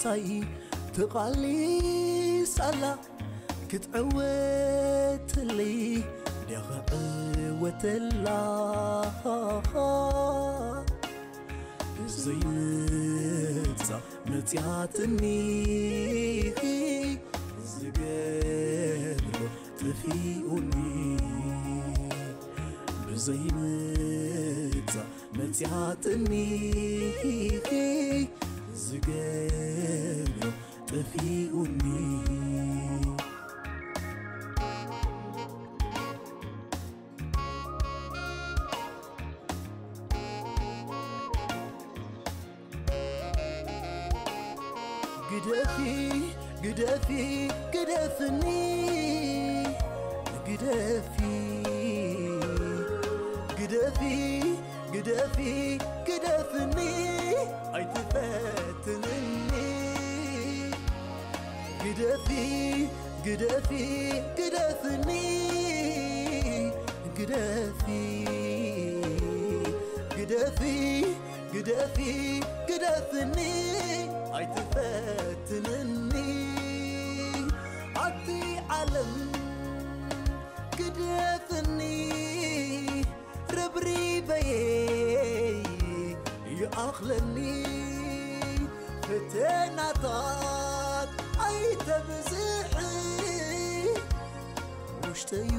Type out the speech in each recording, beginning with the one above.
እንታይ ትቓሊስ ኣላ ክትዕወትለይ ደኽዕወተላ ዘይመጻ መጽያትኒ ዝገብሮ ጥፊኡኒ ብዘይመጻ መጽያትኒ ዝገብሮ ጠፊኡኒ ግደፊ ግደፊ ግደፍኒ ግደፊ ግደፊ ግደፊ ግደፍኒ ኣይትፈትንኒ ግደፊ ግደፊ ግደፍኒ ግደፊ ግደፊ ግደፊ ግደፍኒ ኣይትፈትንኒ ኣቲ ዓለም ግደፍኒ ርብሪበየይ ይኣኽለኒ ፈተናታት ኣይተብዝሒ ውሽጠዩ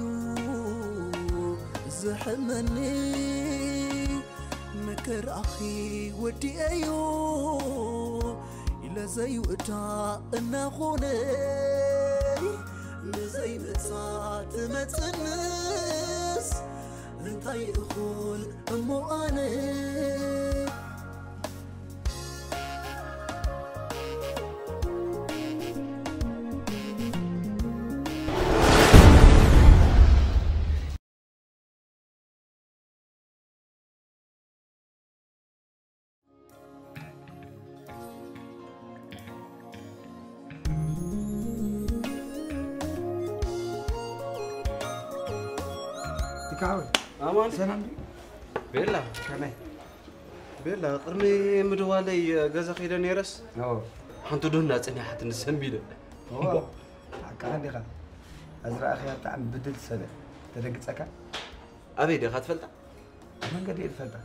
ዝሕመኒ ምክርኣኺ ወዲኤዮ ኢለ ዘይውእታ እናኾነ ንዘይመጻ ትመጽንስ እንታይ እኹል እሞ ኣነ ይካወል ኣማን ሰላም ድዩ? ቤላ ከመይ? ቤላ ቅድሚ ምድዋለይ ገዛ ከይደ ነይረስ ሓንቲ ዱህና ጽኒሓትኒ ሰንቢደ። ሓቃኻ እንዲኻ። ኣዝረኣኽያ ብጣዕሚ ብድል ሰበ ተደግጸካ። ኣበይ ዲኻ ትፈልጣ? ኣብ መንገዲ እየ ዝፈልጣ።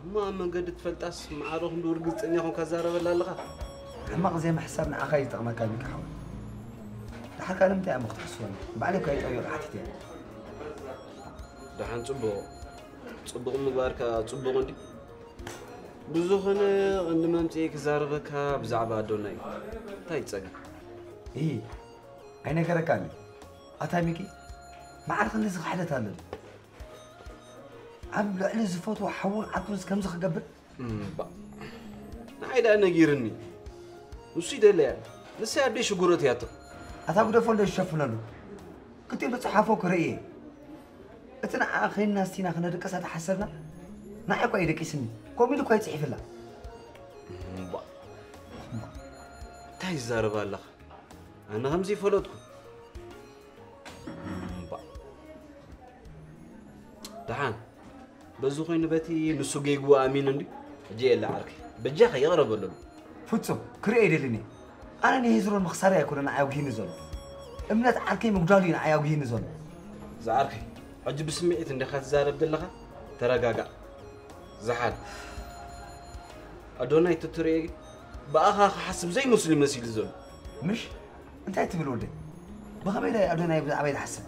እሞ ኣብ መንገዲ ትፈልጣስ ማዕረ ክንዱ ርግጸኛ ኮንካ ትዛረበላ ኣለኻ? ሕማቕ ዘይምሕሳብ ንዓኻ እዩ ዝጠቕመካ ሚካ ሓወይ። ደሓር ካልእ እንታይ እሞ ክትሕስወኒ? ባዕለይ እኳ ይጠብቕ ሓቲተያ። ደሓን ጽቡቕ ጽቡቕ ምግባርካ ጽቡቕ እንዲ ብዝኾነ ቀንዲ መምፅኤ ክዛረበካ ብዛዕባ ኣዶና እዩ። እንታይ እዩ ፀገም? እይ ኣይነገረካን እዩ። ኣታ ሚኪ ማዕረ ክንድዚ ክሕደት ኣሎ ድዩ? ኣብ ልዕሊ ዝፈትዎ ሓውን ዓርኩንስ ከምዚ ክገብር? እምባ ንዓይ ደኣ ነጊርኒ። ንሱ ይደለያ ንሳ ኣደይ ሽጉረት እያቶ። ኣታ ግደፎ እንዶ ዝሸፍነሉ ክልቲኦም ዝፀሓፎ ክርኢ እየ። እቲ ንዓኣ ኸይንና ስቲና ክነድቅሳ ተሓሰብና ንዓይ እኳ እዩ ደቂስኒ። ከምኡ ኢሉ እኳ እዩ ፅሒፍላ። እምባ እንታይ ይዛረብ ኣለኻ? ኣነ ከምዚ ይፈለጥኩ። እምባ ደሓን በዚ ኮይኑ በቲ ንሱ ጌግኡ ኣሚኑ እንዲ ሕጂ የለ ዓርከይ በጃኻ ይቕረ በለሉ። ፍጹም ክርኢ ኣይደልን እየ። ኣነ ንሄዝሮን ምኽሳረይ ኣይኮነ ንዓይ ኣጉሂኒ ዘሎ። እምነት ዓርከይ ምግዳሉ እዩ ንዓይ ኣጉሂኒ ዘሎ። ዝዓርከይ ሕጂ ብስምዒት እንዲኻ ትዛረብ ዘለኻ ተረጋጋእ። ዝሓል ኣዶናይ ትትርእዮ ግን ብኣኻ ክሓስብ ዘይመስሉ ይመሲሉ ዘሎ። ምሽ እንታይ ትብል ወደይ? ብኸመይ ዳይ ኣዶናይ ብዛዕባይ ዝሓስብ?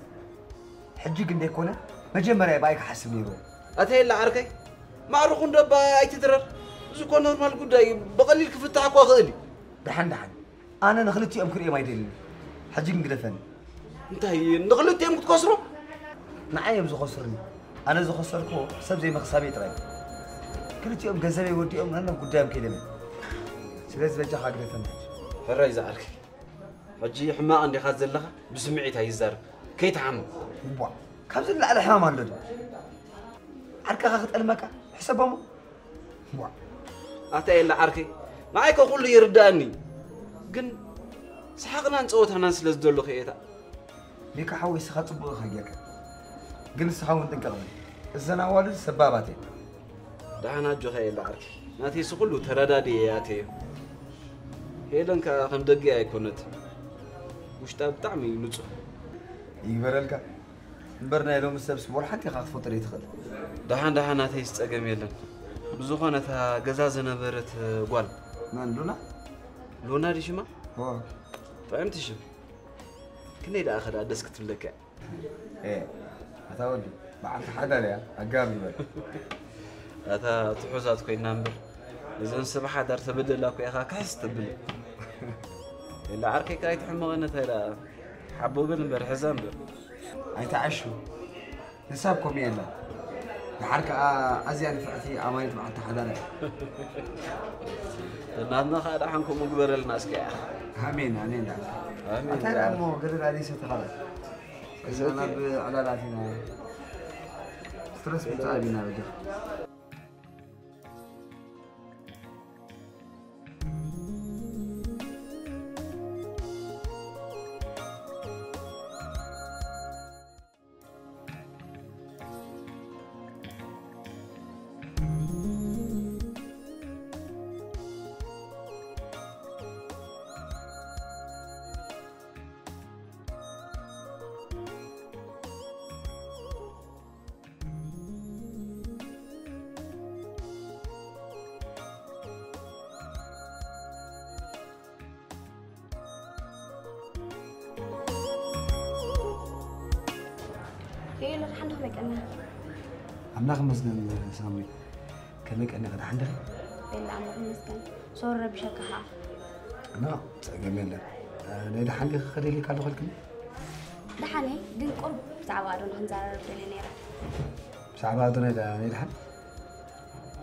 ሕጂ ግን ደይኮነ መጀመርያ ብኣይ ክሓስብ ነይርዎ። ኣታ የለ ዓርከይ ማዕርኹ እንዶ ኣባ ኣይትድረር። እዚ እኮ ኖርማል ጉዳይ እዩ። ብቐሊል ክፍታሕ እኳ ክእል እዩ። ደሓን ደሓን ኣነ ንኽልቲኦም ክርእዮም ኣይደልን። ሕጂ ግን ግደፈኒ። እንታይ ንኽልቲኦም ክትከስሮ? ንዓይ እዮም ዝኸስሩኒ። ኣነ ዝኸሰርክዎ ሰብ ዘይምኽሳበይ ጥራይ። ክልቲኦም ገንዘበይ ወዲኦም ነነ ጉዳዮም ከይደም። ስለዚ በጃኻ ግደፈኒ ሕጂ። ሕራይ ዝዓርከይ ሕጂ ሕማቕ እንዲኻ ዘለኻ ብስምዒት ኣይዛረብ። ከይትሓምም። ቧ ካብዚ ንላዕሊ ሕማም ኣሎ ድዩ? ዓርከኻ ክጠልመካ ሕሰቦሞ። ቧ ኣታ የለ ዓርከይ ንዓይ ከ ኩሉ ይርዳእኒ ግን ሰሓቕናን ጸወታናን ስለ ዝደሎ ከየታ ሊካ ሓወይ እስኻ ጽቡቕ ኢኻ ጌርካ ግን እስኻ እውን ጥንቀቕ በል እዘን ኣዋልድ ሰባባት እየን ደሓን ኣጆኻ የለ ዓርከይ ናተይሲ ኩሉ ተረዳድየ እየ ኣተዮ ሄለን ከኣ ከም ደጊኣ ኣይኮነትን። ውሽጣ ብጣዕሚ እዩ ንጹህ። ይግበረልካ። እምበር ናይ ሎሚ ሰብስ ወላ ሓንቲ ኢኻ ክትፈልጦ ዘይትኽእል። ደሓን ደሓን ናተይስ ጸገም የለን። ብዝኾነ እታ ገዛ ዝነበረት ጓል። መን ሉና? ሉና ድዩ ሽማ? እዎ። ጥዕምቲ ሽም። ክንደይ ደኣ ከ ደኣ ደስ ክትብለካ እያ። ኤ፣ ኣታ ወዲ፣ በዓልቲ ሓዳር እያ፣ ኣጋብ ይበል። ኣታ ትሑዛት ኮይና እምበር፣ እዘን ሰብ ሓዳር ተበደላ እኮ ኢኻ ክሕስ ተብል። የለ ዓርከይ ከኣ ኣይትሕመቐኒ እንታይ ደኣ፣ ሓቦ በል እምበር፣ ሕዛ እምበር። ኣይትዓሹ፣ ንሳ እኮ ከምኡ የላ። ደሓር ከኣ ኣዝያ ንፍዕቲ ኣማኒት በዓልቲ ሓዳር እያ። እናትና ከኣ ደሓን ከምኡ ግበረልና እስኪ። ኣሜን፣ ኣሜን። ኣሜን። ኣታ ደኣ እሞ ገለ ደኣ ዘይሰተኻላ። እዛ ናብ ዕላል ኣቲና ስትረስ ምጽኣብ ኢና በጃኻ። የለ ሓንቲ ከመይ ቀኒኻ? ኣምላኽ ይመስገን ሳምሪ። ከመይ ቀኒኻ? ደሓን ዲኺ? የለ ኣምላኽ ይመስገን። ሶሪ ረቢሸካ ኸኣ። እና ጸገም የለን። ናይ ደሓን ዲኺ ክኸደልካ ኣለኹ ኢልክኒ? ደሓን እየ፣ ግን ቁሩብ ብዛዕባ ኣዶና ክንዘራረብ ደልየ ነይረ። ብዛዕባ ኣዶናይ ዳ-፣ ናይ ደሓን?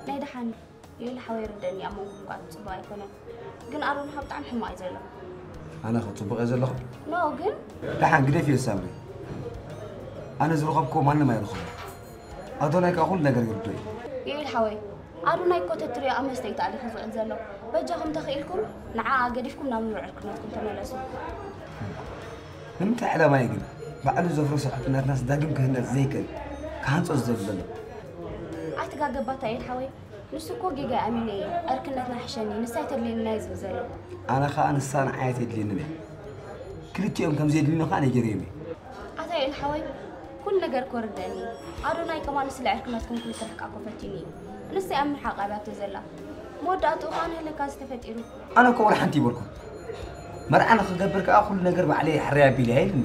ናይ ደሓን። ዮኤል ሓወይ ርደኒ ኣብ መንጎ ምቋት ጽቡቕ ኣይኮነን። ግን ኣሮንኻ ብጣዕሚ ሕማቕ እዩ ዘሎ። ኣነ ኸ ጽቡቕ እየ ዘለኹ? ኖ፣ ግን ደሓን ግደፍዮ ሳምሪ። ኣነ ዝረኸብክዎ ማንም ኣይረኸቦ። ኣዶናይ ከኣ ኩሉ ነገር ይርዶ እዩ። ዮኤል ሓወይ፣ ኣዶናይ እኮ ተትሪኦ ኣብ መስተ እዩ ተኣሊኹ ዝውዕል ዘሎ። በጃኹም ተኽኢልኩም ንዓ ገዲፍኩም ናብ ንቡር ዕርክነትኩም ተመለሱ። ንምንታይ ዕላማ እዩ ግን ባዕሉ ዘፍረሶ ዕርክነትናስ ዳግም ክህነጽ ዘይክእል ክሃንጾ ዝደሊ ዘሎ? ኣይትጋገ ባታ ዮኤል ሓወይ። ንሱ እኮ ጌጋ ኣሚነ እየ፣ ዕርክነትና ሕሸኒ፣ ንሳ ኣይተድልየንና እዩ ዝብል ዘሎ። ኣነ ኸኣ ንሳ ንዓይ ኣይተድልየንን እያ። ክልቲኦም ከም ዘየድልዩኒ ኸኣ ነጊረዮም እየ። ኣታ ዮኤል ሓወይ፣ ኩሉ ነገር እኮ ርደኣኒ። ኣዶናይ ከማን ስለ ዕርክነትኩም ክልተ ርሕቃ እኮ ፈቲኑ እዩ። ንሳ እያ ምርሓቕ ኣብያቶ ዘላ። መወዳእትኡ ኸኣ ንህልካ ዝተፈጢሩ። ኣነ እኮ ወላ ሓንቲ ይበልኩ። መርዓ ንኽገብር ከኣ ኩሉ ነገር ባዕለይ ይሕረይ ኣቢለ እየ ኢሉኒ።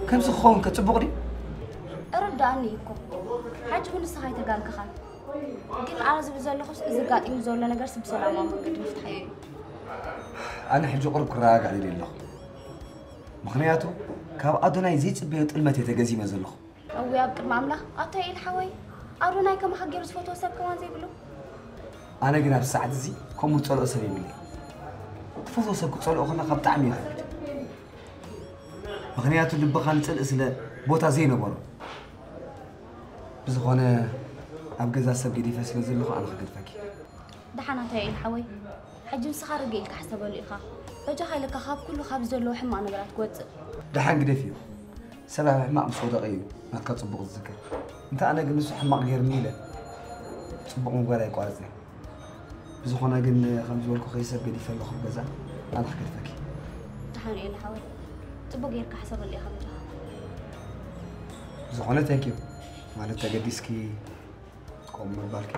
ከምዚ ክኸውን ከ ጽቡቕ ድዩ? ርደኣኒ እዩ እኮ። ሕጂ እውን ንስኻ ኣይተጋገኻን። ግን ኣነ ዝብል ዘለኹስ፣ እዚ ኣጋጢሙ ዘሎ ነገርስ ብሰላማዊ መንገዲ ምፍታሕ እዩ። ኣነ ሕጂ ቁሩብ ክረጋጋእ ደልየ ኣለኹ። ምኽንያቱ፣ ካብ ኣዶናይ ዘይጽበዮ ጥልመት እየ ተገዚመ ዘለኹ። እውይ፣ ኣብ ቅድሚ ኣምላኽ፣ ኣታ ዮኤል ሓወይ፣ ኣዶናይ ከማኻ ገይሩ ዝፈትዎ ሰብ ከማን ዘይብሉ። ኣነ ግን ኣብዚ ሰዓት እዚ ከምኡ ዝጸልኦ ሰብ የብለይ። ትፈትዎ ሰብ ክትጸልኦ ከለኻ ብጣዕሚ እዩ ከቢድ። ምኽንያቱ ልብኻ ንጽልኢ ስለ ቦታ ዘይነበሮ። ብዝኾነ ኣብ ገዛ ሰብ ገዲፈ ስለ ዘለኹ ኣነ ክገድፈኪ። ደሓን ኣታ ዮኤል ሓወይ፣ ሕጂ ንስኻ ርግእ ኢልካ ሕሰበሉ ኢኻ። በጃኻ ኢለካ ካብ ኩሉ ካብ ዘለዎ ሕማቕ ነገራት ክወጽእ። ደሓን ግደፍዮ። ሰብ ኣብ ሕማቕ ምስ ወደቐ እዩ ናትካ ጽቡቕ ዝዝከር። እንተ ኣነ ግን ንሱ ሕማቕ ገይርኒ ኢለ ጽቡቕ ምግባር ኣይቋርጽን። ብዝኾነ ግን ከም ዝበልኩኺ ሰብ ገዲፈ ኣለኹ ኣብ ገዛ፣ ኣነ ክገድፈኪ። ደሓን ዮኤል ሓወይ፣ ጽቡቕ ጌርካ ሕሰበሉ ኢኻ በጃኻ። ብዝኾነ thank you ማለት ተገዲስኪ ቆም ምባልኪ።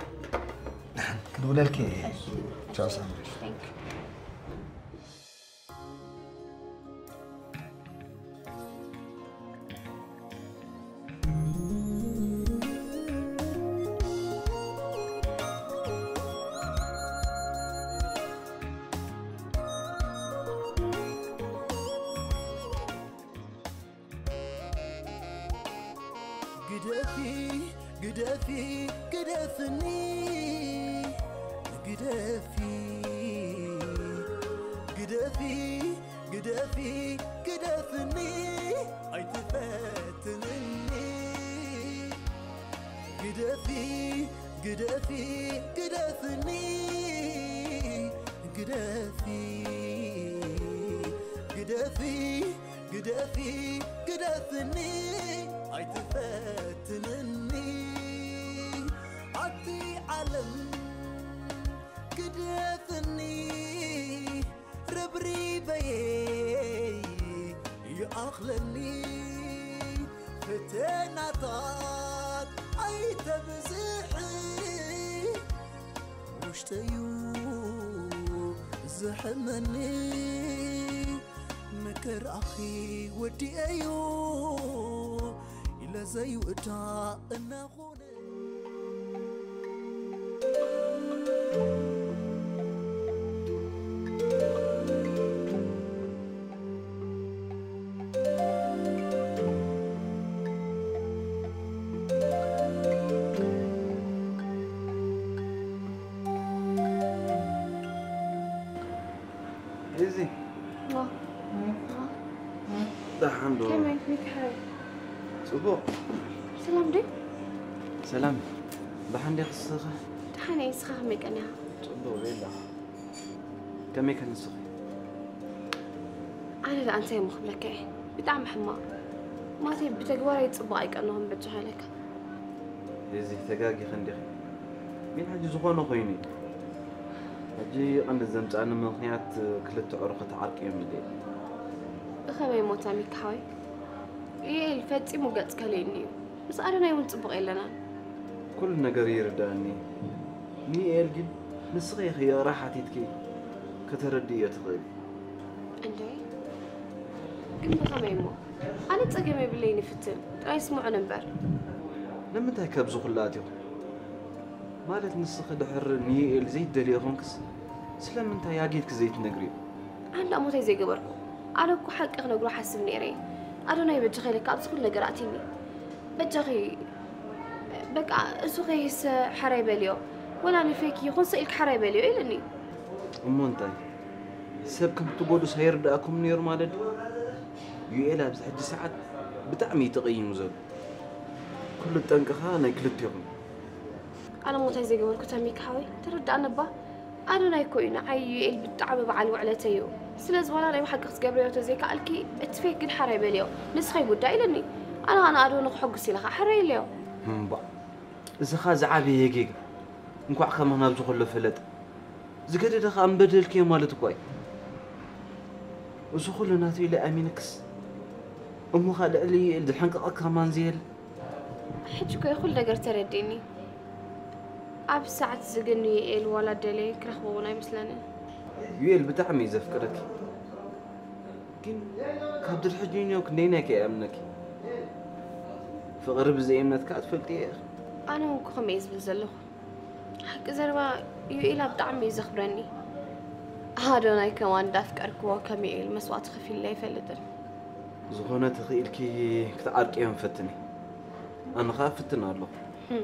ደሓን ክድውለልኪ እየ። እሺ፣ ቻው እሺ፣ ሳምሪ። Thank you። ግደፊ፣ ግደፊ፣ ግደፍኒ። ግደፊ፣ ግደፊ፣ ግደፊ፣ ግደፍኒ። ኣይትፈትንኒ። ግደፊ፣ ግደፊ፣ ግደፍኒ። ግደፊ፣ ግደፊ፣ ግደፊ፣ ግደፍኒ። ኣይትፈትንኒ። ኣቲ ዓለም ግደፍኒ። ፈተናታት ኣይተብዝሒ፣ ውሽጠዩ ዝሕመኒ፣ መከራኺ ወዲኤዮ ኢለ ዘይውእታ እናኾነ። እዚ ዋ። ደሓን ዶ? ከመይ ሚካኤል? ጽቡቕ። ሰላም ዶ? ሰላም። ደሓን ዲኻ ንስኻ? ደሓን እየ፣ ንስኻ ከመይ ቀኒኻ? ጽቡቕ ቤላ። ከመይ ከ ንስኺ? ኣነ ደኣ እንታይ እሞ ክብለካ እየ? ብጣዕሚ ሕማቕ። ማለተይ ብተግባረይ ጽቡቕ ኣይቀነኹን በጃኻ ኢለካ። እዚ ተጋጊኺ እንዲኺ። ግን ሕጂ ዝኾነ ኮይኑ እዩ። ሕጂ ቀንዲ ዘምጽኣኒ ምኽንያት ክልተ ዕሩኽት ዓርቂ እዮም ኢለ። ብኸመይ ሞታ ሚካ ሓወይ? ኢኤል ፈጺሙ ገጽ ከልእኒ እዩ። ምስ ኣዶናይ እውን ጽቡቕ የለናን። ኩሉ ነገር ይርዳእኒ። ንኢኤል ግን ንስኺ ኢኺ ይቕረ ሓቲትኪ ከተረድእዮ ትኽእሊ። እንዴ? ግን ብኸመይ እሞ? ኣነ ጸገም የብለይን ይፍትን። ጥራይ ስምዑን እምበር። ንምንታይ ከብዚ ኩሉ ኣትዮም? ማለት ንስኺ ድሕር ንኢኤል ዘይትደልዮ ኾንክስ ስለምንታይ ኣጊድኪ ዘይትነግርዮ? ኣነ ደኣ ሞታይ ዘይገበርኩ? ኣነ እኮ ሓቂ ክነግሮ ሓስብ ነይረ። ኣዶናይ በጃኺ ኢለካ ኣብዚ ኩሉ ነገር ኣትዩኒ። በጃኺ በቃ እሱ ከይህሰ ሓራይ በልዮ። ወላ ንፌክ ይኹን ስኢልክ ሓራይ በልዮ ኢልኒ። እሞ እንታይ? ሰብ ከም ትጎዱስ ኣይርድኣኩም ነይሩ ማለት ድዩ? ዩኤል ኣብዚ ሕጂ ሰዓት ብጣዕሚ እዩ ተቐይሙ ዘሎ። ኩሉ ጠንቅኻ ናይ ክልቴኹም። ኣነ ሞታይ ዘይገበርኩ ተሚካ ሓወይ፣ ተረዳእኒ እባ። ኣዶናይ እኮ እዩ ንዓይ ዩኤል ብጣዕሚ በዓል ውዕለተይ እዩ። ስለዚ ዋላ ናይ ብሓቂ ክትገብርዮ ተዘይከኣልኪ፣ እቲ ፌክ ግን ሓራይ በልዮ። ንስኸይ ጉዳይ ኢለኒ። ኣነ ኸኣ ንኣዶኒ ክሕጉስ ኢለ ኸኣ ሕረይ ኢለዮ። እምባ፣ እዚ ኸኣ ዝዓበየ ጌጋ። እንኳዕ ከማን ኣብዚ ኸሎ ፈለጠ። ዝገደደ ኸኣ እምበደልክዮ ማለት እኳ እዩ። እዚ ኹሉ ናቱ ኢለ ኣሚነክስ፣ እሞ ኸኣ ልዕሊ ዩኤል ዝሕንቅቐካ ማን ዘየለ? ሕጂ እኮ እዩ ኩሉ ነገር ተረዲእኒ። ኣብ ሰዓት እዚ ግን ዩኤል ዋላ ደልየ ክረኽቦ እውን ኣይመስለንን። ዩኤል ብጣዕሚ እዩ ዘፍቅረኪ። ግን ካብ ድርሕጂ ኒዮ ክንደይናይ ከይኣምነኪ። ፍቕሪ ብዘይ እምነት ከኣ ትፈልጥዮ ኢኺ። ኣነ እውን እኮ ከምኡ እየ ዝብል ዘለኹ። ሓቂ ዘረባ ዩኤል ኣብ ብጣዕሚ እዩ ዘኽብረኒ። ኣዶናይ ከማን እንዳፍቀርክዎ ከም ዩኤል መስዋእቲ ከፊለ ኣይፈልጥን። ዝኾነ ተኽኢልኪ ክትዓርቅዮም ፈትኒ። ኣነ ኸኣ ፍትን ኣለኹ። ህም።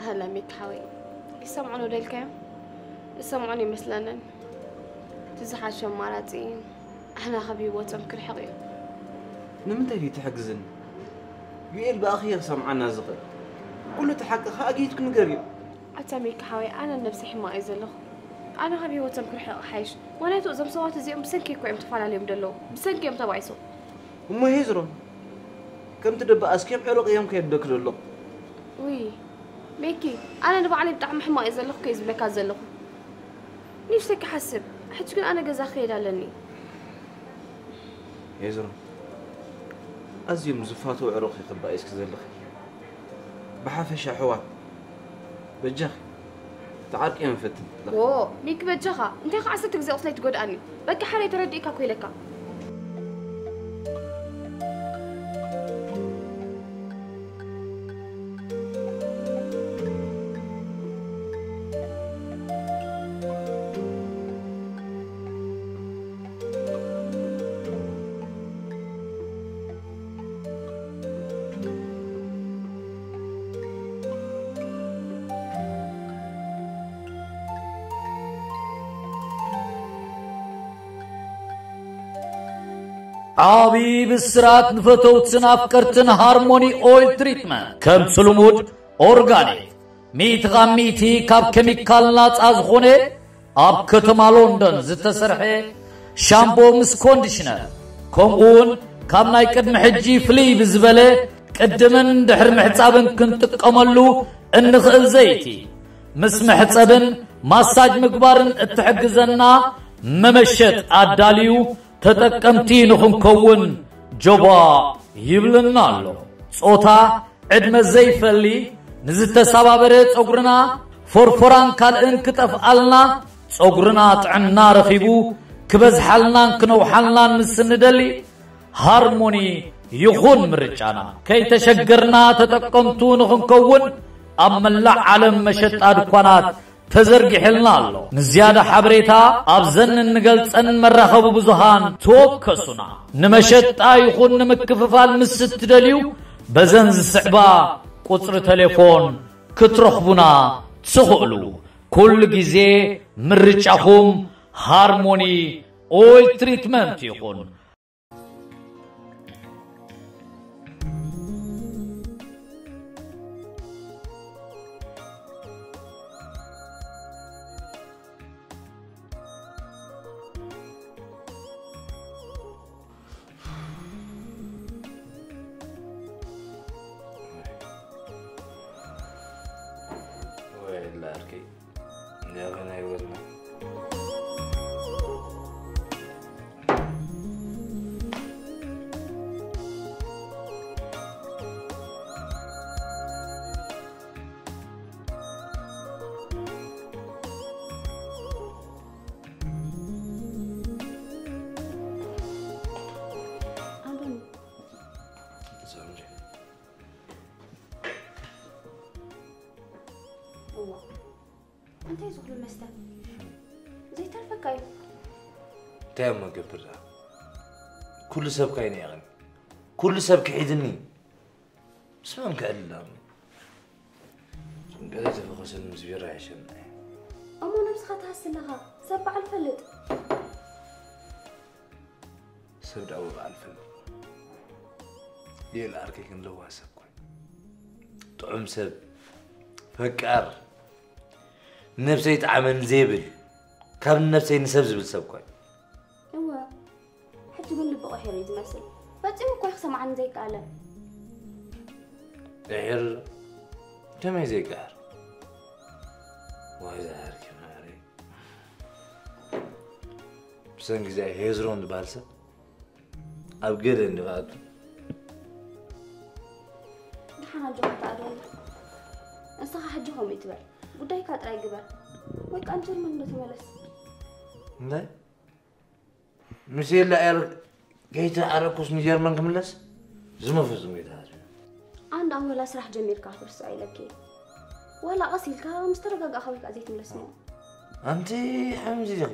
ኣህላ ሚካ ሓወይ። ይሰምዑ ዶ ኢልካዮም? ይሰምዑን ይመስለንን። እቲ ዝሓሸ ኣማራጺ ኣሕና ካብ ህይወቶም ክርሕቕ እዩ። ንምንታይ ድዩ ትሕግዝኒ? ዩኤል ብኣኺ እየ ክሰምዓና ዝኽእል። ኩሉ እቲ ሓቂ ኸኣ ኣግይትኪ ንገርዮ። ኣታ ሚካ ሓወይ፣ ኣነ ነብሰይ ሕማቕ እየ ዘለኹ። ኣነ ካብ ህይወቶም ክርሕቕ ሓይሽ። ምኽንያቱ እዞም ሰባት እዚኦም ብሰንኪ እኮ እዮም ተፈላለዮም ዘለዉ። ብሰንኪ እዮም ተባኢሶም። እሞ ሄዝሮም፣ ከምቲ ደበኣስክዮም ዕሩቕ እዮም ከየብለኪ ዘለኹ። ውይ፣ ሚኪ፣ ኣነ ንባዕለይ ብጣዕሚ ሕማቕ እየ ዘለኹ ከይ ዝብለካ ዘለኹ። ንእሽተይ ክሓስብ፣ ሕጂ ግን ኣነ ገዛ ክኸይድ ኣለኒ። ሄዝሮም፣ ኣዝዮም ዝፋተው ዕሩቕ ኢኺ ተባኢስኪ ዘለኺ። ብሓፈሻ ኣሕዋት፣ በጃኺ፣ ተዓርቅዮም ፈትን። ዎ፣ ሚኪ በጃኻ፣ እንታይ ከዓ ዓሰርተ ግዜ ቁስለይ ትጎድኣኒ። በቃ ሓራይ ተረዲእካ እኮ ኢለካ። ዓቢ ብስራት ንፈተውትን ኣፍቀርትን ሃርሞኒ ኦይል ትሪትመንት። ከምቲ ልሙድ ኦርጋኒክ፣ ሚእቲ ካብ ሚእቲ ካብ ኬሚካል ናጻ ዝኾነ፣ ኣብ ከተማ ሎንደን ዝተሰርሐ ሻምፖ ምስ ኮንዲሽነር፣ ከምኡውን ካብ ናይ ቅድሚ ሕጂ ፍልይ ብዝበለ ቅድምን ድሕሪ ምሕጻብን ክንጥቀመሉ እንኽእል ዘይቲ፣ ምስ መሕጸብን ማሳጅ ምግባርን እትሕግዘና መመሸጥ ኣዳልዩ ተጠቀምቲ ንኽንከውን ጆባ ይብልና ኣሎ። ጾታ ዕድመ ዘይፈሊ ንዝተሰባበረ ጸጉርና ፎርፎራን ካልእን ክጠፍኣልና፣ ጸጉርና ጥዕና ረኺቡ ክበዝሓልናን ክነውሓልናን ምስ እንደሊ፣ ሃርሞኒ ይኹን ምርጫና። ከይተሸገርና ተጠቀምቱ ንኽንከውን ኣብ መላእ ዓለም መሸጣ ድኳናት ተዘርጊሕልና ኣሎ። ንዝያዳ ሓበሬታ ኣብዘን እንገልጸን መራኸቢ ብዙሃን ተወከሱና። ንመሸጣ ይኹን ንምክፍፋል ምስ እትደልዩ፣ በዘን ዝስዕባ ቁጽሪ ቴሌፎን ክትረኽቡና ትኽእሉ። ኩሉ ግዜ ምርጫኹም ሃርሞኒ ኦይል ትሪትመንት ይኹን። ወይ ላርኪ፣ እንዲያ በና ይወልና። ኣንቶኒ። ሳምሪ። እዋ፣ እንታይ ዝኹሉ መስተ? ዘይተርፈካ እዩ። እንታይ እሞ ገብር ደኣ? ኩሉ ሰብ ካይነ ይቕን። ኩሉ ሰብ ክሒድኒ። ምስ መን ክዕልል? ገለ ተፈኸሰኒ ምስ ቢራ ይሸምዕ። እሞ ነብስኻ ትሃሲ ኣለኻ። ሰብ በዓል ፈልጥ። ሰብ ደኣ በዓል ፈልጥ። ሊኤል ዓርከይ ግን ለዋህ ሰብ ኮይ። ጥዑም ሰብ፣ ፈቃር፣ ነብሰይ ጣዕመኒ ዘይብል፣ ካብ ነብሰይ ንሰብ ዝብል ሰብ ኮይ። እወ፣ ሕጂ ግን ልቢ ቀይሩ እዩ ዝመስል። ፈጺሙ እኮ እዩ ክሰምዓኒ ዘይከኣለ። ቀይር? ከመይ ዘይቀይር? ዋይ፣ ዝሃርኪ ማዕረይ። ብሰንኪ እዚኣ ሄዝሮን ዝበሃል ሰብ ኣብ ገለ እንዲ ክኣቱ። ደሓን ኣጆኻ ተኣደወኒ። ንስኻ ሕጂ ከምኡ ይትበል። ጉዳይካ ጥራይ ግበር። ወይ ከኣ ንጀርመን እንዶ ተመለስ። እንታይ? ምስ የላ ኤር ከይተዓረኩስ ንጀርመን ክምለስ? ዝመፍጹም ከይተሓስብ። ኣንዳ ወላ ስራሕ ጀሚርካ ክርስቶ ኣይለኪ። ዋላ ቀስ ኢልካ ምስ ተረጋጋእካ ወይ ከኣ ዘይትምለስ እሞ። ኣንቲ ሓምዚ ኢለኺ።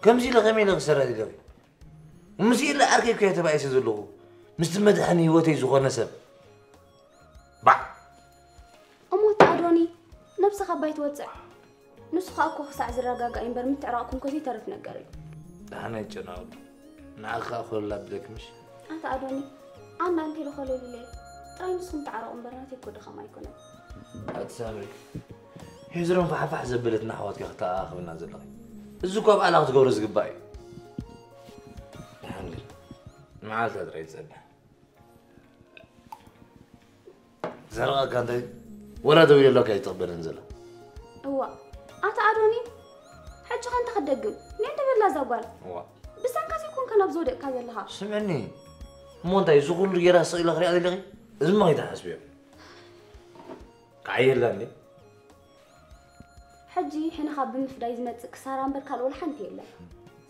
ከምዚ ኢለ ከመይ ኢለ ክሰራ ኢለኺ? ምስ የላ ዓርከይ እኮ እየ ተባኢሰ ዘለኹ። ምስቲ መድሓኒ ህይወተይ ዝኾነ ሰብ። ባዕ! እሞ እቲ ኣዶኒ ነብስኻ ኣባይ ትወጽዕ። ንሱ ኸኣ እኮ ክሳዕ ዝረጋጋእ እምበር ምትዕራቕ ኩንኮ ዘይተርፍ ነገር እዩ። ደሓን ኣይጨነቐሉ። ንዓኺ ኸኣ ኮለል ኣቢለኪ ምሽ? ኣታ ኣዶኒ፣ ኣነ ኣንተ ኢለ ኾለል ኢለ። ጥራይ ንስኹም ተዓረቑ እምበር ናተይ እኮ ድኻም ኣይኮነን። ኣቲ ሳምሪ፣ ሄዝሮም ፋሕፋሕ ዘበለትና ኣሕዋትኪ ክተኣኻኽብና ዘለኺ። እዚ እኮ ኣብ ኣላ ክትገብሮ ዝግባእ እዩ። ደሓን ግን፣ መዓልታ ጥራይ ትጸንሕ። ዘረቐካ እንታይ? ወላ ደው ኢለካ ኣይትቕበልን ዘላ። እዋ፣ ኣታ ኣዶኒ፣ ሕጂ ኸ እንታይ ክትደግም? ኔ እንደ በላ እዛ ጓል። እዋ። ብሰንካስ ይኮንካ ናብ ዝወደቅካ ዘለኻ። ስምዕኒ፣ እሞ እንታይ፣ እዚ ኩሉ ጌራ ስቕ ኢለ ክሪኣ ዘለኺ? እዚ እሞ ከይትሓስብዮ። ክዓየላ እንዴ? ሕጂ ሕንኻ ብምፍዳይ ዝመጽእ ክሳራ እምበር ካልእ ወላ ሓንቲ የለን።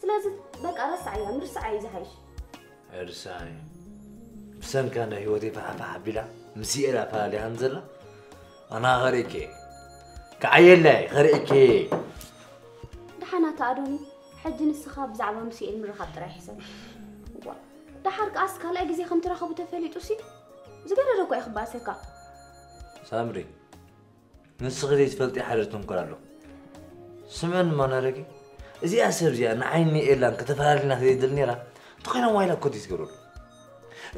ስለዚ በቃ ረስዓያ፣ ምርሳዓ እዩ ዝሓይሽ። ርሳይ። ብሰንካ እንዳ ህይወተይ ፋሕፋሕ ኣቢላ ምስ ኢኤል ኣፈላሊኻን ዘላ? ኣና ኸርእኬ። ክዓየለይ፣ ኸርእኬ። ደሓን ኣታ ኣዶኒ፣ ሕጂ ንስኻ ብዛዕባ ምስ ኢኤል ምርኻብ ጥራይ ሕሰብ። ዋ፣ ደሓር ከኣስ ካልኣይ ግዜ ከም ትራኸቡ ተፈሊጡሲ፣ ዝገደደ እኮ እዩ ክባእሰካ። ሳምሪ፣ ንስኺ ዘይትፈልጢ ሓደ ተንኮል ኣሎ። ስምዕኒ ማናረኪ፣ እዚኣ ሰብ እዚኣ ንዓይኒ ኤላን ከተፈላልየና ዘይደሊ ነይራ፣ እንተኾይና ሞባይላ ኮድ ይትገብረሉ።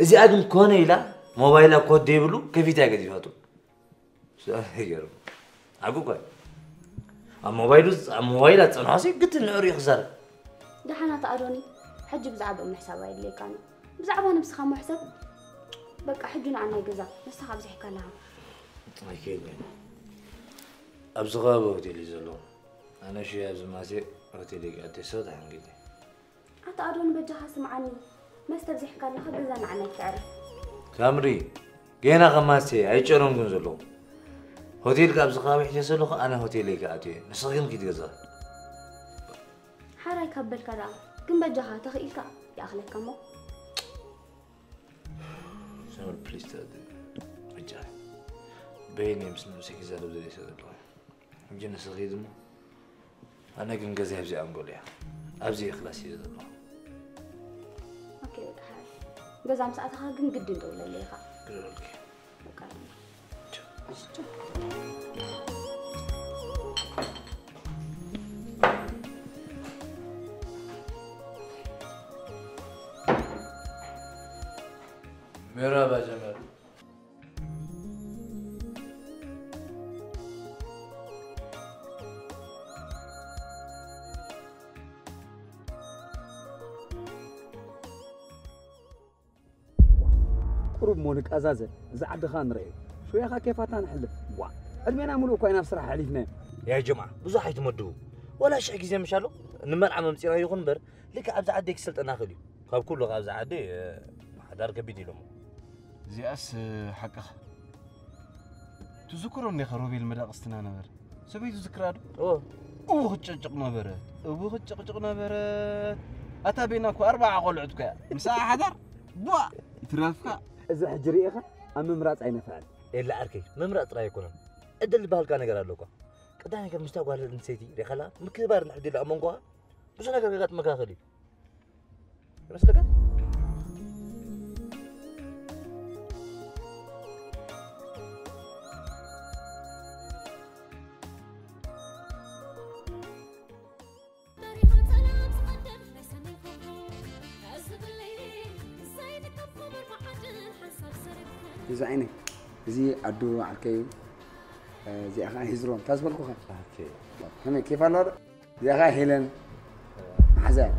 እዚኣ ግን ኮነ ኢላ ሞባይላ ኮድ ዘይብሉ ከፊታ እያ ገዲፋቶ። ሰ-፣ ይገርም። ዓጉ እኮ እዩ። ኣብ ሞባይሉ፣ ኣብ ሞባይላ ዝጸንሖ ሲ ግድን ንዕሩ እዩ ክዛረብ። ደሓን ኣታ ኣዶኒ፣ ሕጂ ብዛዕባኡ ምሕሳብ ኣየድልየካን እዩ። ብዛዕባ ነብስኻ እሞ ሕሰብ። በቃ ሕጂ ንኣና ይገዛ፣ ንስኻ ኣብዚሕካ ኣለኻ። ኣይከይድን። ኣብዚ ከባቢ ሆቴል እዩ ዘሎ። ኣነ ሽያ ኣብዚ ማሴ ሆቴል ይግኣቴ ሰው ተሓንጊጠ። ኣታ ኣዶኒ በጃኻ ስምዓኒ። መስተ ኣብዚሕካ ኣለኻ፣ ገዛ ንዓና ኣይትዕረፍ። ሳምሪ፣ ገና ከማስተ ኣይጨረምኩን ዘለኹ። ሆቴል ካብ ዝኻብ ሕጀ ዘለኹ፣ ኣነ ሆቴል ኣይከኣትየ። ንስኺ ግን ኪድ ገዛ። ሓራይ ካብ በልካ ደኣ፣ ግን በጃኻ ተኽኢልካ ይኣኽለካ እሞ። ሳምሪ፣ ፕሊዝ፣ ተኣዘኒ። በጃ። በይነይ ምስ ነብሰይ ክዛረብ ዘርኢ ሰብ ዘለኹ። ሕጂ ንስኺ ድማ ኣነ ግን ገዛይ ኣብዚ ኣንጎል እያ። ኣብዚ ክላስ እየ ዘለኹ። ኦኬ፣ በቃ ሓራይ። ገዛ ምስ ኣተኻ ግን ግድን ደውለለይ ኢኻ። ግደለልኪ። በቃ። ሜራ ባጀመር። ቁሩብ እሞ ንቀዛዘ፣ እዚ ዓድኻ ንርኤ። ሽወያኻ ኬፋታ ንሕልፍ። ዋ፣ ዕድሜና ሙሉእ እኳ ኢና ኣብ ስራሕ ኣሕሊፍናዮ። ያ ጀምዓ፣ ብዙሕ ኣይትመድቡ። ወላ ሽሕ ግዜ ምሻሎ፣ ንመርዓ መምጺና ይኹን እምበር፣ ልክዕ ኣብዚ ዓዲ ክሰልጠና ክእል እዩ። ካብ ኩሉ ካብዚ ዓዲ፣ እ፣ ሓዳር ከቢድ ኢሎሞ። እዚኣስ፣ እ፣ ሓቅኻ። ትዝክሮ እንዲኻ ሮቤል መዳቕስትና ነበረ? ሰበይቱ ዝክራ ዶ? እዎ። እቡ ክጨጭቕ ነበረ። እቡ ክጭቕጭቕ ነበረ። ኣታ ቤና እኮ ኣርባዓ ቆልዑት እኮ እያ። ምሳኣ ሓዳር? ቧ! ይትረፍካ። እዚ ሕጂ ርኢኻ ኣብ ምምራጽ ኣይነፍዕን። የለ ዓርከይ፣ ምምራጽ ጥራይ ኣይኮነን። ዕድል ዝበሃልካ ነገር ኣሎ እኳ። ቀዳማይ ነገር ምስታ ጓል ኣንስተይቲ ርኢኻላ ምክብባር እንድሕር ድልዮ ኣብ መንጎኻ ብዙሕ ነገር ከጋጥመካ ይኽእል እዩ። ይመስለካ? እዚ ዓይነይ፣ እዚ ኣዱ ዓርከይ እዩ። እዚኣ ኸዓ ሂዝሮም፣ እታ ዝበልኩኻ። ኦኬ። ከመይ፣ ኬፍ ኣለዋ ዶ? እዚኣ ኸዓ ሄለን፣ መሓዛ እያ።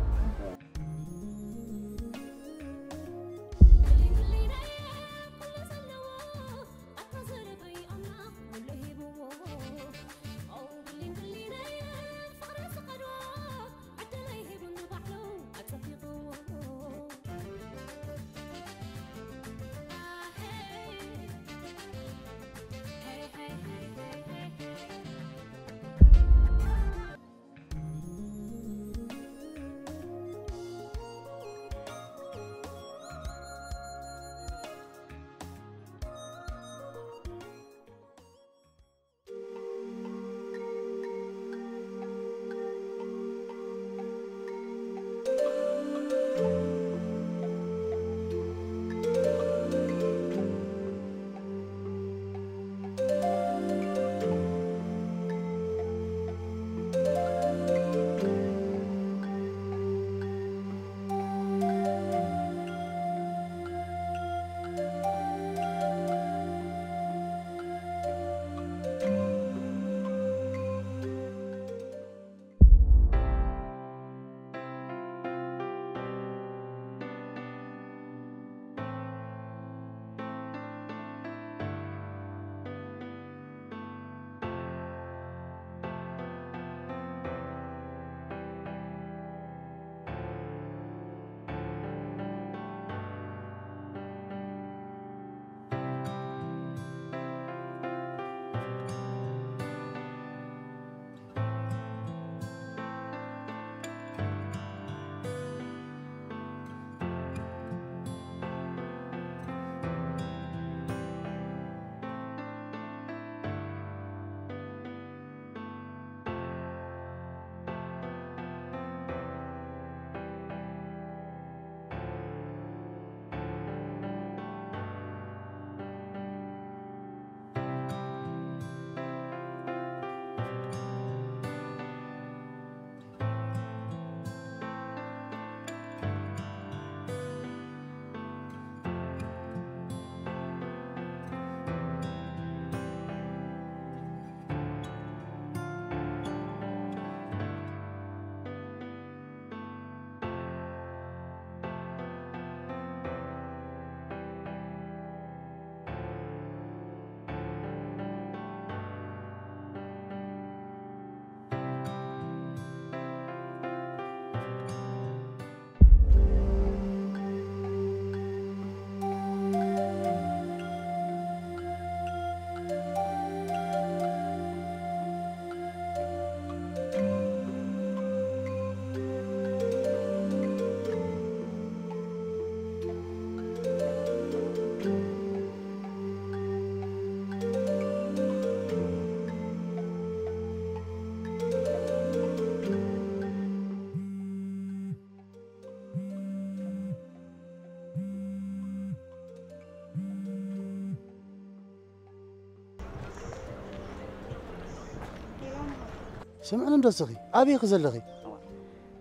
ስምዕኒ እንዶ እስኺ፣ ኣበይ ኢኺ ዘለኺ?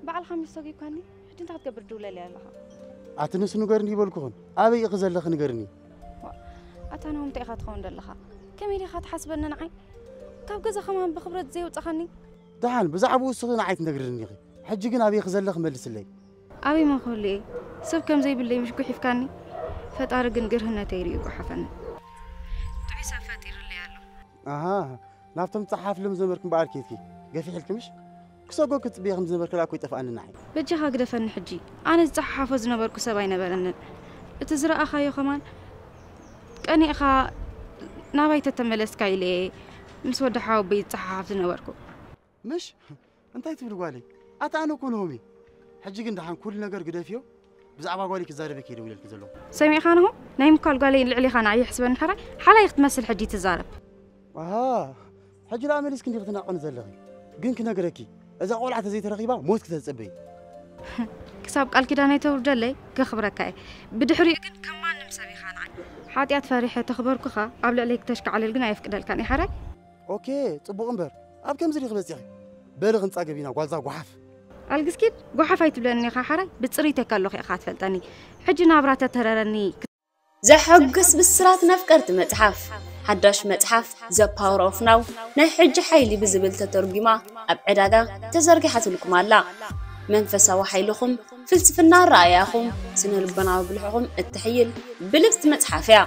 በዓልኻ ምስ ሰጒኳኒ ሕጂ እንታይ ክትገብር ድውለለይ ኣለኻ? ኣቲ ንሱ ንገርኒ ይበልኩኽን፣ ኣበይ ኢኺ ዘለኺ ንገርኒ። ኣታ ናሆም እንታይ ኢኻ ትኸውን ዘለኻ? ከመይ ዲኻ ትሓስበኒ ንዓይ? ካብ ገዛ ከማን ብኽብረት ዘየውጻኻኒ? ደሓን ብዛዕባኡ እስኺ ንዓይ ትነግርኒ ኢኺ። ሕጂ ግን ኣበይ ኢኺ ዘለኺ መልስለይ። ኣበይ መኽብሉ እየ? ሰብ ከም ዘይብለይ ምሽ ጉሒፍካኒ? ፈጣሪ ግን ግርህነተይ ርእዩ ጓሓፈኒ። ጥዑይ ሰብ ፈጢሩለይ ኣሎ። ኣሃ ናብቶም ጸሓፍሎም ዝነበርኩም በዓል ኬትኪ ገፊሕልኪ ምሽ? ክሰጎ ክትጽብየ ከም ዝነበርክ ደኣ እኮ ይጠፍኣኒ ንዓይ። በጃኻ ግደፈኒ ሕጂ። ኣነ ዝጸሓሓፎ ዝነበርኩ ሰብ ኣይነበረንን። እቲ ዝረኣኻዮ ከማን ቀኒእኻ ናባይ ተተመለስካ ኢለ እየ ምስ ወዲ ሓወቦይ ዝጸሓሓፍ ዝነበርኩ። ምሽ እንታይ ትብል ጓለይ? ኣታ ኣነ እኮ ንሆም እየ። ሕጂ ግን ደሓን ኩሉ ነገር ግደፍዮ። ብዛዕባ ጓለይ ክዛረበኪ እየ ደዊለልኪ ዘለኹ። ሰሚዕኻ ንሆም? ናይ ምኳል ጓለይ ልዕሊኻ ንዓይ ይሕስበኒ ሓራይ ሓላይ ክትመስል ሕጂ ትዛረብ። ኣሃ ሕጂ ደኣ መሊስኪ እንዲኺ ትናቕኒ ዘለኺ። ግን ክነግረኪ እዛ ቆልዓ ተዘይተረኺባ ሞት ክተጸበይ። ክሳብ ቃል ኪዳነይ ተውርደለይ ከኽብረካ እየ። ብድሕሪኡ ግን ከም ማንም ሰብ ኢኻ ንዓይ። ሓጢኣት ፈሪሐ ተኽበርኩኻ ኣብ ልዕለይ ክተሽካዕልል ግን ኣየፍቅደልካን እየ ሓራይ። ኦኬ ጽቡቕ እምበር ኣብ ከምዚ ዲኺ በጺኺ። በሊ ክንጻገብ ኢና ጓልዛ ጓሓፍ። ኣልግስኪድ ጓሓፍ ኣይትብለኒ ኢኻ ሓራይ ብጽሪተይ ከለኹ ኢኻ ትፈልጠኒ። ሕጂ ናብራ ተተረረኒ። ዘሐጉስ ብስራት ነፍቀርቲ መጽሓፍ ሓዳሽ መጽሓፍ The Power of Now ናይ ሕጂ ሓይሊ ብዝብል ተተርጒማ ኣብ ዕዳጋ ተዘርጊሓትልኩም ኣላ። መንፈሳዊ ሓይልኹም፣ ፍልስፍና ኣረኣእያኹም፣ ስነ ልቦናዊ ብልሕኹም እትሕይል ብልጽቲ መጽሓፍ እያ።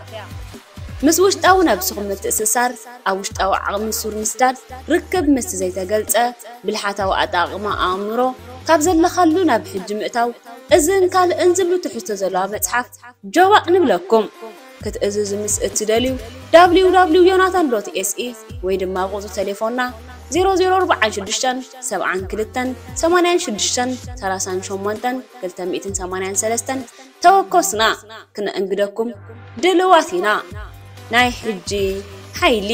ምስ ውሽጣዊ ነብስኹም ምትእስሳር፣ ኣብ ውሽጣዊ ዓቕሚ ሱር ምስዳድ፣ ርክብ ምስቲ ዘይተገልጸ፣ ብልሓታዊ ኣጠቓቕማ ኣእምሮ፣ ካብ ዘለኻሉ ናብ ሕጂ ምእታው፣ እዝን ካልእን ዝብሉ ትሕዝቶ ዘለዋ መጽሓፍ ጆባእ ንብለኩም። ክትእዝዙ ምስ እትደልዩ www.yonatan.se ወይ ድማ ቁጽሪ ቴሌፎንና ዜሮ ዜሮ ኣርባዓን ሽዱሽተን ሰብዓን ክልተን ሰማንያን ሽዱሽተን ሰላሳን ሸሞንተን ክልተ ሚእትን ሰማንያን ሰለስተን ተወከሱና፣ ክነእንግደኩም ድልዋት ኢና። ናይ ሕጂ ሓይሊ።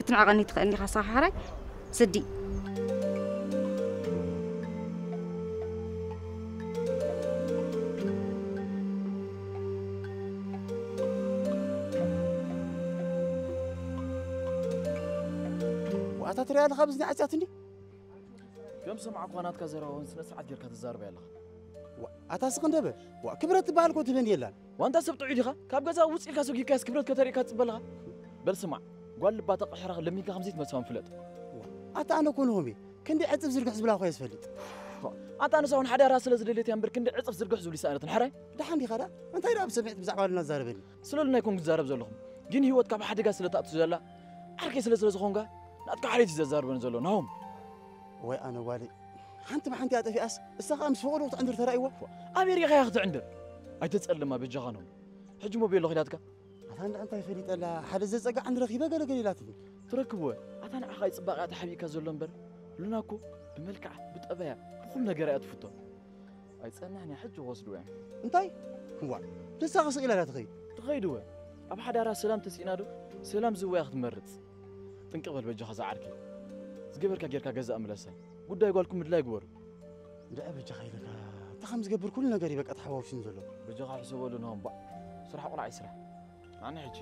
ክትንዕቐኒ ትኽእል ኢኻ ሳሓራይ ስዲ። ዋታ ትሪያ ኣለኻ ብዝኒ ዓጽያትኒ። ከም ሰማዕኳ ናትካ ዘረባ እውን ስነ ስርዓት ጌርካ ትዛረብ ኣለኻ። ኣታ ስኽ እንደበ ዋ ክብረት ትበሃል ኮ ትበን የላን። ዋንታ ሰብ ጥዑይ ዲኻ? ካብ ገዛ ውጽእ ኢልካ ሰጊርካስ ክብረት ከተርእየካ ትጽበ ኣለኻ? በል ስማዕ፣ ጓል ልባ ተቕሒራ ለሚንካ ከም ዘይትመልሳ እውን ፍለጥ። ኣታ ኣነ ኮ ንሆሜ ክንዲ ዕጽፍ ዝርግሕ ዝብላ እኳ እየ ዝፈልጥ። ኣታ ኣነሳ እውን ሓዳራ ስለ ዝደልየት እያ እምበር ክንዲ ዕጽፍ ዝርግሕ ዝብሉ ይሰኣነትን ሓራይ? ደሓን ዲኻ ደኣ? እንታይ ደኣ ብሰሚዕት ብዛዕባ ሉና ዝዛረበኒ? ስለ ሉና ኣይኮንኩ ዝዛረብ ዘለኹ፣ ግን ህይወት ካብ ሓደጋ ስለ ትኣቱ ዘላ ዓርከይ ስለ ስለ ዝኾንካ ናትካ ሓልዮት እዩ ዘዛርበኒ ዘሎ ናሆም። ወይ ኣነ ጓለይ ሓንቲ ብሓንቲ ኣጠፊኣስ እሳ ኸኣ ምስ ፍቕሩ ክትዕንድር ተራእይዋ። ኣበይ ሪኢኻያ ክትዕንድር? ኣይተጸልማ በጃኻ ናሆም። ሕጂ ሞ ቤሎ ኺዳትካ? ኣታ እንዳ እንታይ ፈሊጠላ ሓደ ዘጸግዓ እንድረኺበ ገለገለ ኢላትኒ። ትረክብወ ኣታ ንዓኻ እዩ ጽባቐያ ተሓቢእካ ዘሎ እምበር ሉና እኮ ብመልክዓ ብጠባያ ብኹሉ ነገራ እያ ትፍቶ። ኣይጸንሕን እያ ሕጂ ክወስድዎ እዮም። እንታይ? እዋ ንሳ ኸ ስቕ ኢላ እያ ትኸይድ። ትኸይድወ ኣብ ሓዳራ ሰላም ተሲእና ዶ ሰላም ዝወያ ክትመርጽ። ጥንቅቕ በል በጃኻ ዝዓርከይ። ዝገበርካ ጌርካ ገዛእ ምለሳ። ጉዳይ ጓልኩም ምድላይ ግበሩ። እንድዒ በጃኻ ኢለካ እንታይ ከም ዝገብር ኩሉ ነገር እዩ በቃ ተሓዋዊሱኒ ዘሎ። በጃኻ ሕሰበሉ ናሆም ባእ። ስራሕ ቆልዓ እዩ ስራሕ። ኣነ ሕጂ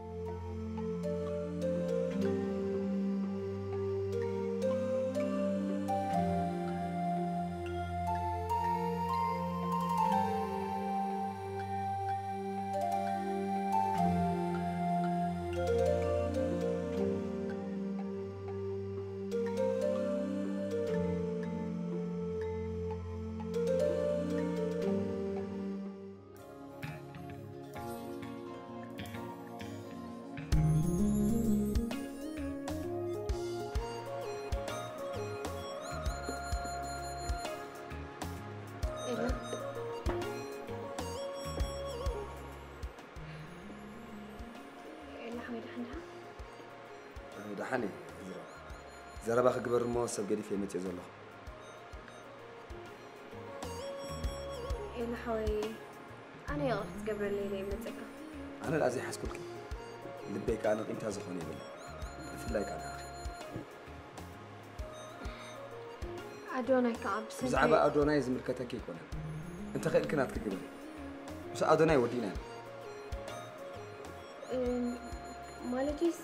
ደሓን እየ። ዘረባ ክግበር እሞ ሰብ ገዲፈ እየ መፅየ ዘለኹ። ኤላ ሓወይ፣ ኣነ ይቕርታ ክትገብረለይ ኢለ እየ መጸካ። ኣነ ደኣ ዘይሓዝኩልኪ፣ ልበይ ከኣ ነቒምታ ዝኾነ የብላን፣ ብፍላይ ከኣ ንዓኺ። ኣዶናይ ከኣ ብሰንከይ ብዛዕባ ኣዶናይ ዝምልከተኪ ኣይኮነን። እንተኽእልኪ ናትኪ ግበሪ። ምስ ኣዶናይ ወዲእና ኢና። እም፣ ማለትስ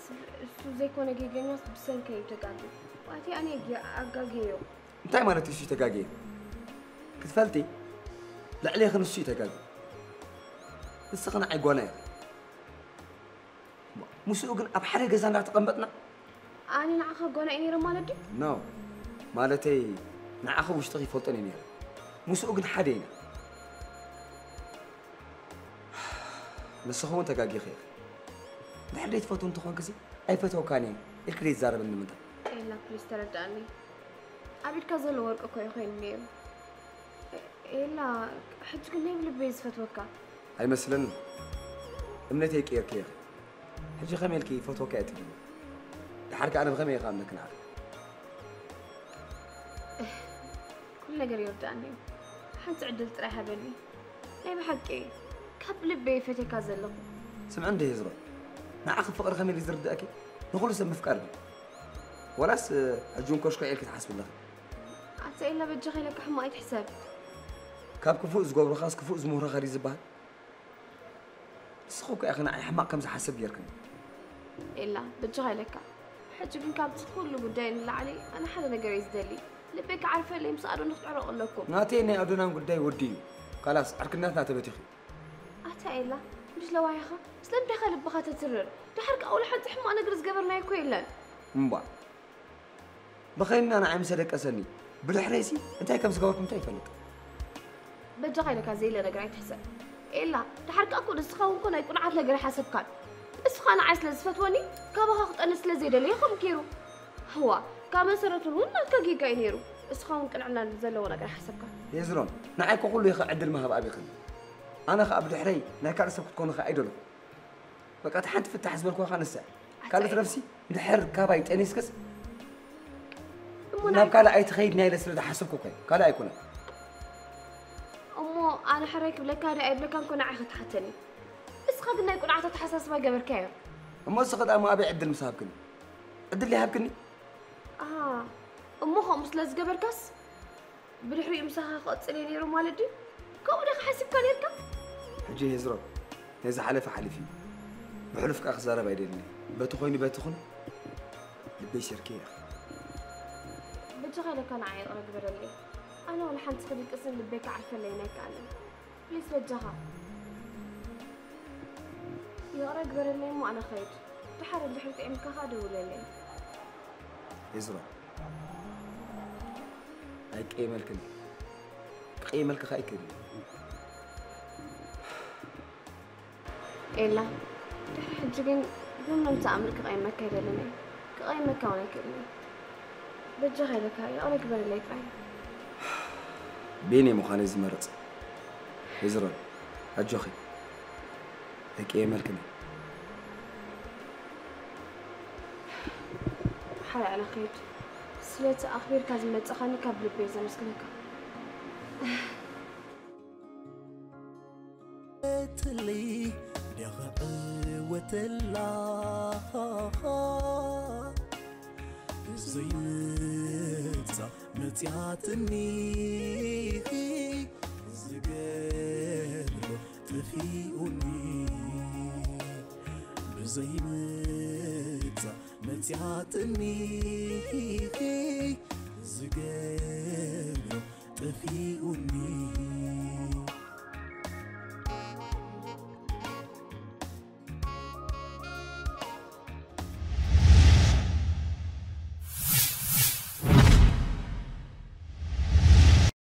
እሱ ዘይኮነ ጌገኛስ ብሰንከ እዩ ተጋግዩ። ዋቲ ኣነ ጌ-፣ ኣጋግየዮ። እንታይ ማለት እዩ እሱ ተጋግየ? ክትፈልጢ ልዕሌኽን እሱ እዩ ተጋግዩ። ንስኺ ንዓይ ጓና ኢኺ። ምስኡ ግን ኣብ ሓደ ገዛ እንዳተቐመጥና ኣነ ንዓኻ ጓና እየ ነይረ ማለት ድዩ? ኖ፣ ማለተይ ንዓኺ ውሽጥኺ ይፈልጦን እየ ነይረ። ምስኡ ግን ሓደ ኢና። ንስኺ እውን ተጋጊኺ ኢኺ። ድሕር ዘይትፈትው እንተኾንክሲ ኣይፈተወካን እየ ኢልኪ ዘይትዛረብኒ ንምንታይ? ኤላ ፕሊስ ተረዳእኒ። ኣብ ኢድካ ዘሎ ወርቂ እኮ እዩ ኮይኑ ነይሩ። ኤ-፣ ኤላ ሕጂ ግን ናይ ብልበይ ዝፈትወካ። ኣይመስለንን። እምነተይ ቀይርክዮ ኢኺ። ሕጂ ከመይ ኢልኪ ይፈትወካ እየ ትብልኒ? ደሓር ከኣ ኣነ ብኸመይ እየ ክኣምነኪ ንዓኺ? ኩሉ ነገር ይርዳእኒ እዩ። ሓንቲ ዕድል ጥራይ ሃበኒ። ናይ ብሓቂ ካብ ልበይ እየ ፈትየካ ዘለኹ። ስምዒ እንድየ ህዝሮ፣ ንዓኺ ፍቕሪ ከመይ ኢሉ ዝርድኣኪ? ንኹሉ ሰብ ምፍቃር ድዩ? ወላስ ሕጂ እውን ኮሽኮ ኢልኪ ትሓስቢ ኣለኺ? ኣታ ኤላ በጃኻ ኢለካ ሕማቕ ኣይትሕሰብ። ካብ ክፉእ ዝገብሩኻስ ክፉእ ዝምህሩኻ ድዩ ዝበሃል? ንስኺ እኮ ኢኺ ንዓይ ሕማቕ ከም ዝሓስብ ጌርክኒ። ኤላ በጃኻ ኢለካ። ሕጂ ግን ካብቲ ኩሉ ጉዳይ ንላዕሊ ኣነ ሓደ ነገር እየ ዝደሊ። ልበይ ክዓርፈለይ ምስ ኣዶን ክትዕረቑ ኣለኩም። ናተይ ናይ ኣዶናን ጉዳይ ወዲኡ እዩ። ካላስ ዕርክነትና ተበቲኹ እዩ። ኣታ ኤላ ምሽ ለዋሂኻ ስለምንታይ ኢኻ ልብኻ ተትርር? ደሓር ከኣ ወላ ሓንቲ ሕማቕ ነገር ዝገበርናዮ እኮ የለን። እምቧ ብኸይንና ንዓይ ምስ ኣደቀሰኒ ብድሕረይሲ እንታይ ከም ዝገበርኩ እንታይ ይፈልጥ። በጃኻ ኢለካ ዘይለ ነገር ኣይትሕሰብ ኤላ። ደሓር ከኣ እኮ ንስኻ እውን እኮ ናይ ቁንዓት ነገር ኣይሓሰብካን። እሱ ኸኣ ንዓይ ስለ ዝፈትወኒ ካባኻ ክጠንስ ስለ ዘይደለየ ከምኡ ገይሩ። ህዋ ካብ መሰረቱ እውን ናትካ ጌጋ እዩ ነይሩ። እስኻ እውን ቅንዕና ዘለዎ ነገር ኣይሓሰብካን። ሄዝሮን ንዓይ እኮ ኩሉ ኢኺ ዕድል ምሃብ ኣብኢኽኒ። ኣነ ኸኣ ብድሕረይ ናይ ካልእ ሰብ ክትኮኑ ኸኣ ኣይደለኹ። በቃ እቲ ሓንቲ ፍታሕ ዝበልኩኻ ኸኣ ንሳ እያ። ካልእ ትረፍሲ እንድሕር ካባይ ጠኒስክስ እሞ ናብ ናይ ካልእ ኣይትኸይድን እያ ኢለ ስለ ዝሓሰብኩ እኮ እዩ። ካልእ ኣይኮነን። እሞ ኣነ ሕራይ ክብለካ ድየ ኣይብለካን እኮ ንዓይ ክትሓተኒ። እስኻ ግን ናይ ቁንዓት ኣተሓሳስባ ገበርካዮ። እሞ እስኺ ደኣ እሞ ኣበይ ዕድል ምስ ሃብክኒ? ዕድል ይሃብክኒ? ኣሃ፣ እሞ ከምኡ ስለ ዝገበርካስ ብድሕሪኡ ምሳኻ ክቕጽል እየ ነይሩ ማለት ድዩ? ከምኡ ዲኻ ሓሲብካ ነይርካ? ሕጂ ሄዝሮን፣ ናይ ዝሓለፈ ሓሊፉ እዩ። ብሕሉፍ ከኣ ክዛረብ ኣይደልን እየ። በቲ ኮይኑ በቲ ኹን ልበይ ሴርክዮ ኢኺ። በጃኻ ኢለካ ንዓይ ይቕረ ግበረለይ። ኣነ ወላ ሓንቲ ክድቅስን ልበይ ክዓርፈለይን ኣይከኣለን። ፕሊስ በጃኻ ይቕረ ግበረለይ እሞ ኣነ ኸይድ። ደሓር እንድሕር ጥዒምካ ኸኣ ደውለለይ። ሄዝሮን፣ ኣይቀየመልክን እየ። ክቕየመልኪ ከኣ ኣይክእልን እየ። ኤላ፣ ድሕሪ ሕጂ ግን ብምንም ተኣምር ክቐይመካ ኣይደልን እየ። ክቐይመካ እውን ኣይክእልን እየ። በጃኻ ኢለካ ይቕረ ግበረለይ ጥራይ። ቢኒ ምዃነይ ዝመርጽ። ሄዝሮን፣ ኣጆኺ። ኣይቅየመልክን እየ። ሓራይ ኣነ ክኸይድ። ስለቲ ኣኽቢርካ ዝመጻኻኒ ካብ ልበይ እየ ዘመስግነካ። ትሊ ደኸ ዕወተላ ዘይምጻ መጽያትኒ ዝገብሮ ጠፊኡኒ ብዘይምጻ መጽያትኒ ዝገብሮ ጠፊኡኒ